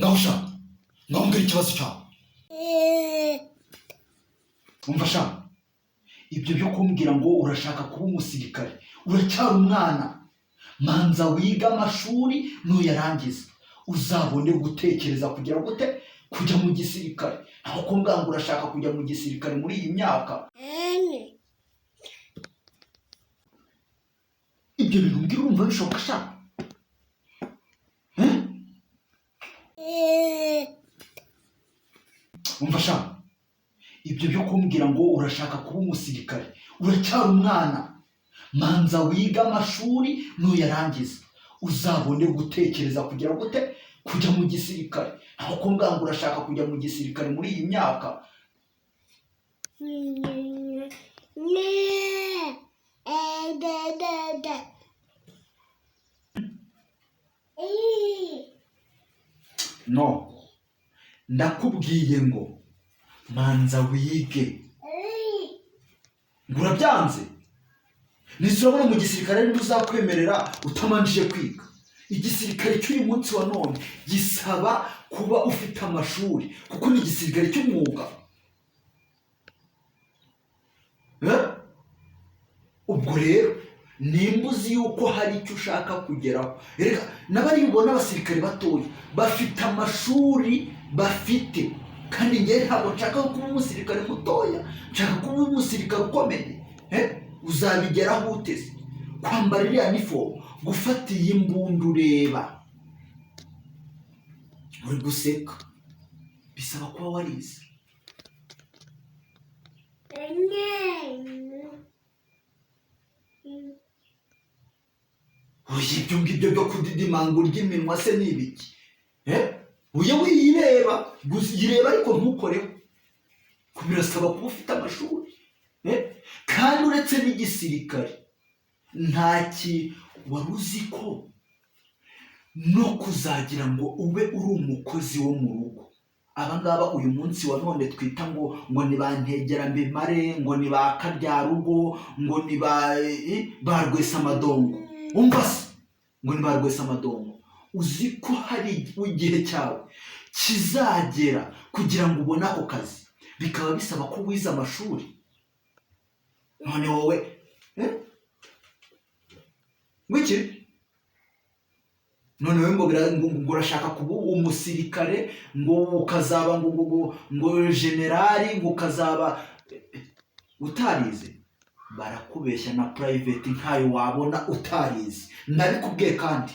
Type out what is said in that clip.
Ngaho sha, ngaho mbwira ikibazo cyawe. Umva sha, ibyo byo kumbwira ngo urashaka kuba umusirikare, uracyari umwana. Manza wiga amashuri, nuyarangiza uzabone gutekereza kugira gute, kujya mu gisirikare. Aho kumbwira ngo urashaka kujya mu gisirikare muri iyi myaka, ibyo bintu mbwira urumva bishoboka sha? Eh? Umva sha, ibyo byo kumbwira ngo urashaka kuba umusirikare, uracyari umwana. Manza wiga amashuri, nuyarangiza uzabone gutekereza kugira gute, kujya mu gisirikare. Aho kumbwira ngo urashaka kujya mu gisirikare muri iyi myaka. No, ndakubwiye ngo manza wige, ngo urabyanze. Ntizurabona mu gisirikare niba uzakwemerera utamanjije kwiga. Igisirikare cy'uyu munsi wa none gisaba kuba ufite amashuri, kuko ni igisirikare cy'umwuga. Eh? Ubwo rero nimba uzi yuko hari icyo ushaka kugeraho, reka n'abari bubone abasirikare batoya bafite amashuri bafite. Kandi njyewe ntabwo nshaka kuba umusirikare mutoya, nshaka kuba umusirikare ukomeye. Eh? Uzabigeraho uteze kwambara iriya nifomu, gufata iyi mbunda ureba uri guseka, bisaba kuba warize. Oya, ibyo ngibyo byo kudidimanga urya iminwa se ni ibiki? Eh? Ujye wiyireba gusa, yireba ariko ntukoreho. Ko birasaba kuba ufite amashuri. Eh? Kandi uretse n'igisirikare, nta ki wari uzi ko no kuzagira ngo ube uri umukozi wo mu rugo, aba ngaba uyu munsi wa none twita ngo ni ba ntegerambimare, ngo ni ba karyarugo, ngo ni ba rwesamadongo. Umva se, ngo ni ba rwesamadongo. Uzi ko hari igihe cyawe kizagera kugira ngo ubone ako kazi, bikaba bisaba ko wize amashuri? None wowe, eh? Ngwiki? None wowe ngo urashaka kuba umusirikare, ngo ukazaba ngo generali, ngo ukazaba utarize. Barakubeshya, na private ntayo wabona utarize, ndabikubwiye. Kandi